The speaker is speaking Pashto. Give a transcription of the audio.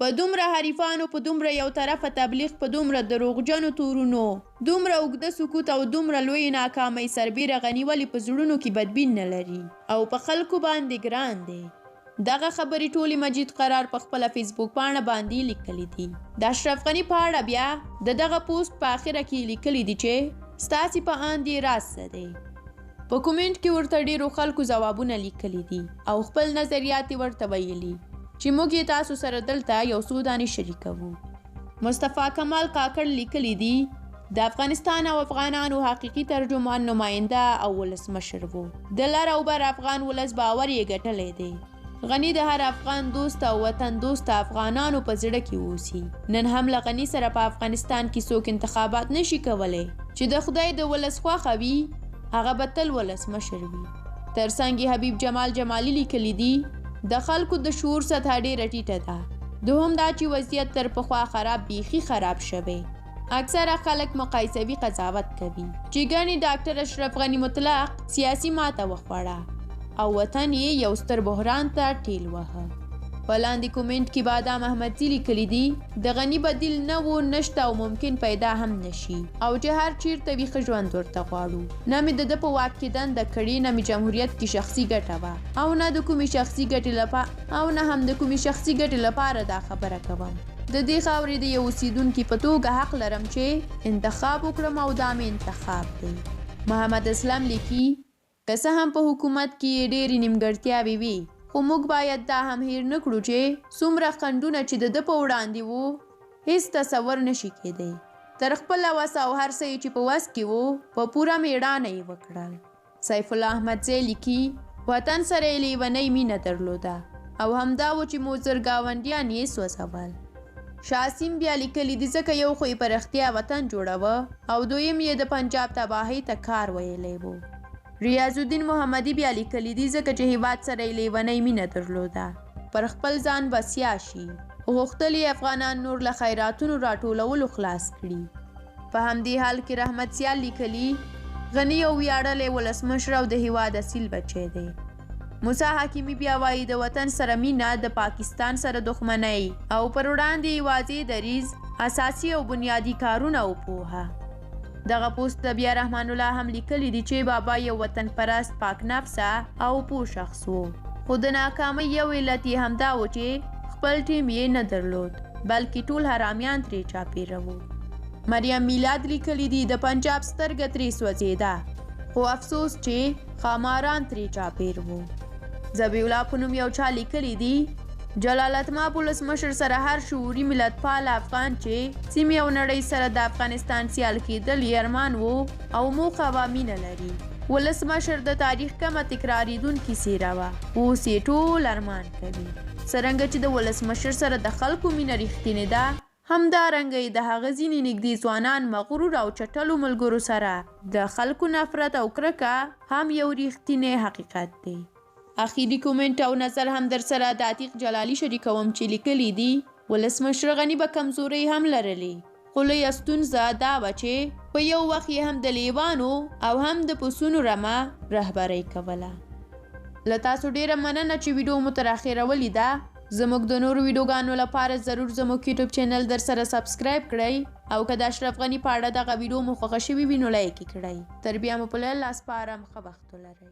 په دومره حریفانو، په دومره یو طرفه تبلیغ، په دومره دروغجنو تورونو، دومره اوږده سکوت او دومره لویې ناکامۍ سربیره غني ولې په زړونو کې بدبین نه لري او په خلکو باندې ګران دی؟ دغه خبرې ټولې مجید قرار په خپله فیسبوک پاڼه باندې لیکلې دي. د اشرف غني په اړه بیا د دغه پوسټ په اخره کې لیکلي دي چې ستاسې په آند یې راز څه دی؟ په کومنټ کې ورته ډیرو خلکو ځوابونه لیکلي دي او خپل نظریات یې ورته ویلي چې موږ یې تاسو سره دلته یو څو دانې شریکوو. مصطفی کمال کاکړ لیکلي دي، د افغانستان او افغانانو حقیقي ترجمان، نماینده او ولسمشر وو. د لر او بر افغان ولس باور یې ګټلی دی. غني د هر افغان دوست او وطن دوست افغانانو په زړه کې اوسي. نن هم له غني سره په افغانستان کې څوک انتخابات نشي کولی. چې د خدای د ولس خوښه وي هغه به تل ولسمشر وي. ترڅنګ یې حبیب جمال جمالي لیکلي دي، د خلکو د شعور سطحه ډېره ټیټه ده. دوهم دا چې وضعیت تر پخوا خراب، بیخي خراب شوی. اکثره خلک مقایسوي قضاوت کوي چې ګڼي ډاکټر اشرف غني مطلق سیاسي ماته وخوړه او وطن یې یو ستر بحران ته ټیل وهه. په لاندې کومنټ کې بادام احمدزي لیکلي دي، د غني بدیل نه و، نشته او ممکن پیدا هم نشي او چې هر چیرته وي ښه ژوند ورته غواړو. نه مې د ده په واک کې دنده کړې، نه مې جمهوریت کې شخصي ګټه وه او نه د کومې شخصي ګټې لپاره او نه هم د کومې شخصي ګټې لپاره دا خبره کوم. د دې خاورې د یو اوسیدونکي په توګه حق لرم چې انتخاب وکړم او دا مې انتخاب دی. محمد اسلم لیکي، که څه هم په حکومت کې یې ډېرې نیمګړتیاوې وې، خو موږ باید دا هم هېر نه کړو چې څومره خنډونه چې د ده په وړاندې وو، هېڅ تصور نه شي کېدی. تر خپله وسه او هر څه یې چې په وس کې وو، په پوره مېړانه یې وکړل. سیف الله احمدزی لیکي، وطن سره یې لیونۍ مینه درلوده او همدا و چې موزر ګاونډیان یې سوځول. شاسیم بیا لیکلي دي، ځکه یو خو یې په رښتیا وطن جوړوه او دویم یې د پنجاب تباهۍ ته کار ویلی و. ریاض الدین محمدي بیا لیکلي دي، ځکه چې هیواد سره یې لیونۍ مینه درلوده، پر خپل ځان بسیا شي، غوښتل یې افغانان نور له خیراتونو راټولولو خلاص کړي. په همدې حال کې رحمت سیال لیکلي، غني یو ویاړلی ولسمشر او د هیواد اصیل بچی دی. موسی حکیمي بیا وایي، د وطن سره مینه، د پاکستان سره دښمنۍ او پر وړاندې یې واضح دریځ، اساسي او بنیادي کارونه او پوهه. دغه پوسټ ته بیا رحمان الله هم لیکلي دي چې بابا یو وطن پرست، پاک نفسه او پوه شخص و، خو د ناکامۍ یو علت یې همدا و چې خپل ټیم یې نه درلود، بلکې ټول حرامیان ترې چاپېره وو. مریم میلاد لیکلي دي، د پنجاب سترګه ترې سوځېده، خو افسوس چې ښاماران ترې چاپېر وو. ذبیح الله په نوم یو چا لیکلي دي، جلالتماب ولسمشر سره هر شعوري ملتپال افغان چې سیمې او نړۍ سره د افغانستان سیال کېدل یې ارمان وو او موخه وه، مینه لري. ولسمشر د تاریخ کمه تکرارېدونکې څېره وه، اوس یې ټول ارمان کوي. څرنګه چې د ولسمشر سره د خلکو مینه رښتینې ده، همدارنګه یې د هغه ځینې نږدې ځوانان مغرور او چټلو ملګرو سره د خلکو نفرت او کرکه هم یو رښتینی حقیقت دی. اخیری کومنټ او نظر هم درسره د عتیق جلالی شریکوم چې لیکلي دي، ولسمشر غني به کمزورۍ هم لرلې، خو لویه ستونزه دا وه چې په یو وخت یې هم د لیوانو او هم د پسونو رمه رهبرۍ کوله. له تاسو ډیره مننه چې ویډیو مو تر اخره ولیده. زموږ د نورو ویډیوګانو لپاره ضرور زموږ یوټیوب چینل در سره سبسکرایب کړئ او که د اشرف غني په اړه دغه ویډیو مو خوښه شوې وي نو لایک یې کړئ. تر بیا مو په لوی الله سپارم، ښه وخت ولرئ.